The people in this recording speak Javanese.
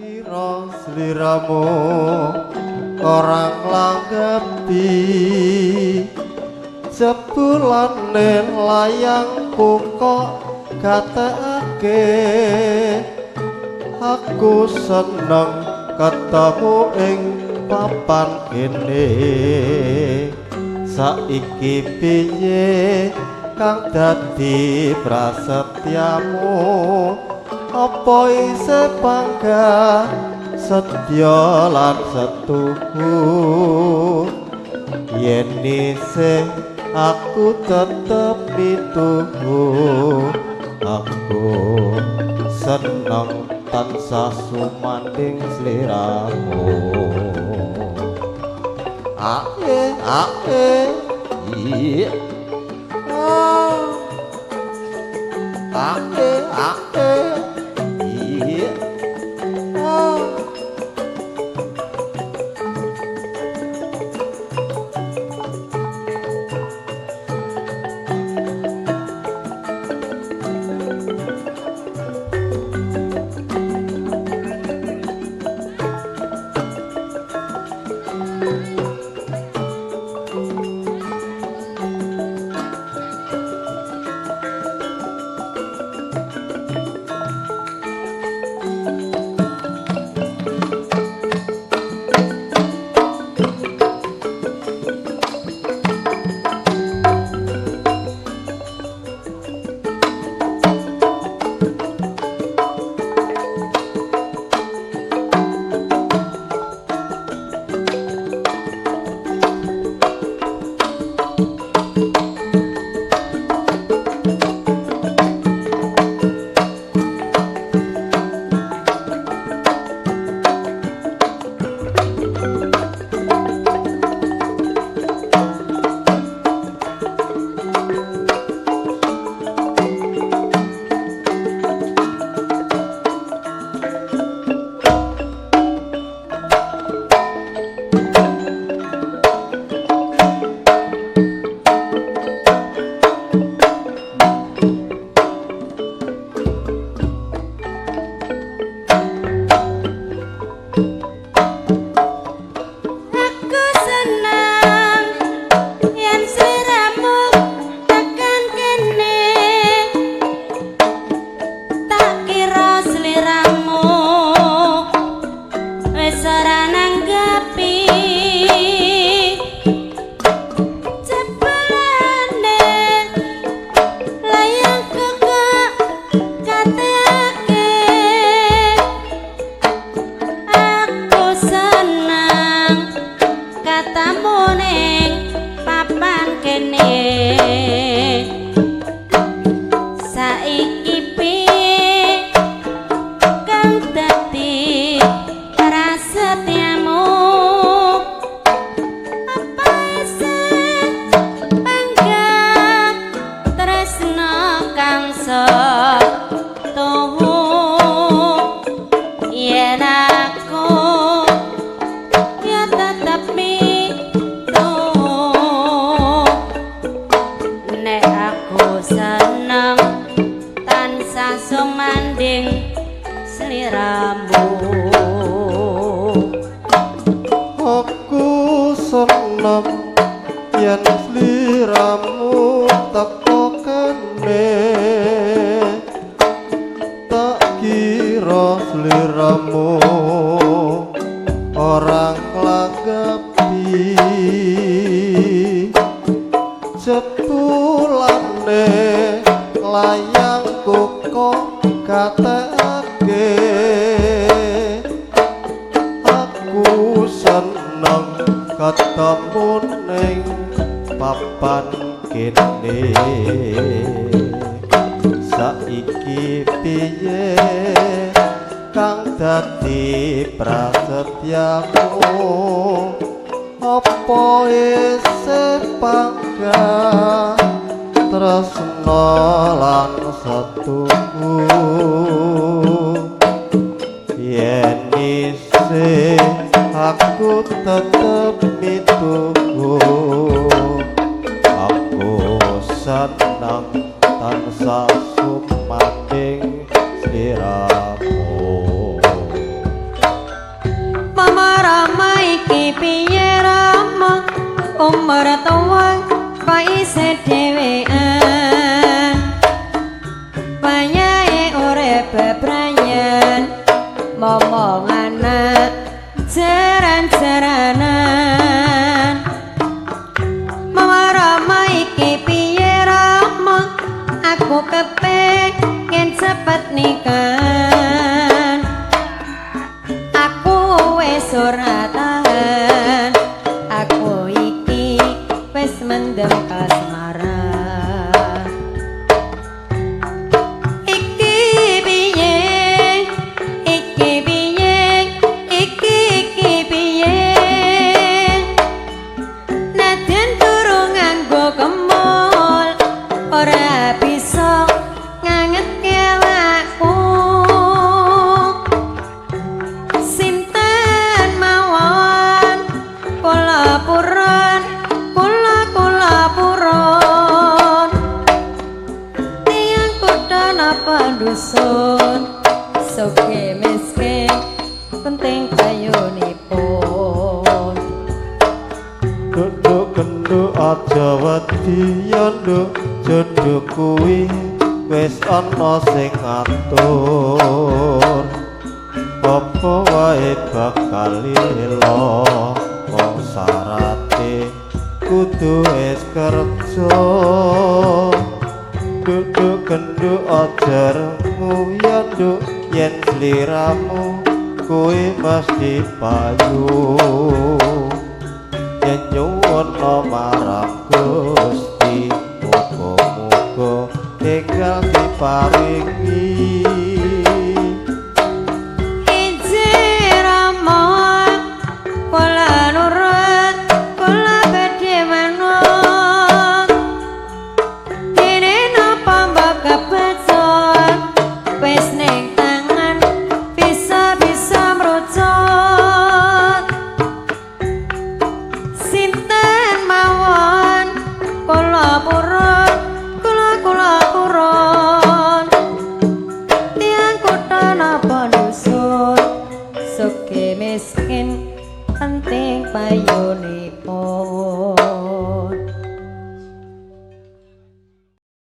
Kira sliramu ora nglanggepi, jebulane layangku kok gatekake. Aku seneng ketemu ing papan kene, saiki piye kang dadi prasetyamu? Apa isih bangga setya lan setuhu? Yen isih aku tetep mituhu, aku seneng tansah sumanding sliramu. Ae ae iya ae ae iya. Sumanding sliramu. Aku seneng yen sliramu teko kene, tak kira sliramu ora nglanggepi, jebulane layangku kok gatekake. Aku seneng ketemu ning papan kene, saiki piye kang dadi prasetyamu? Apa isih bangga tresna lan setuhu? Yen isih aku tetep mituhu, aku seneng tansah sumanding sliramu. iki piye Rama, umur tuwa kok isih dhewean, payahe urip bebrayan, momong anak jaran-jaranan. Mama Rama iki piye Rama, aku kepengin cepet nikah, aku wis ora tahan, aku iki wis mendem kasmaran. Iki piye, iki piye, iki iki piye, nadyan turu nganggo kemul ora bisa ngangetke awakku. Sinten mawon kula purun, kula kula purun, tiyang kutha napa dusun, sugih miskin penting payunipun. Duduk kenduk aja wedi ya nduk, jodoh kuwi wis ana sing ngatur, apa wae bakal lilo wong sarate kudu wis kerja. Duduk kenduk aja rengu ya nduk, yen sliramu kuwi mesti payu, yen nyuwun marang Gusti muga-muga enggal diparingi. Ije Rama kula nurut, kula badhe manut, dene napa mbok kebecut, wis ning tangan bisa-bisa mrucut. Sinten mawon kula purun, kula kula purun, tiyang kutha napa dusun, sugih miskin penting payunipun.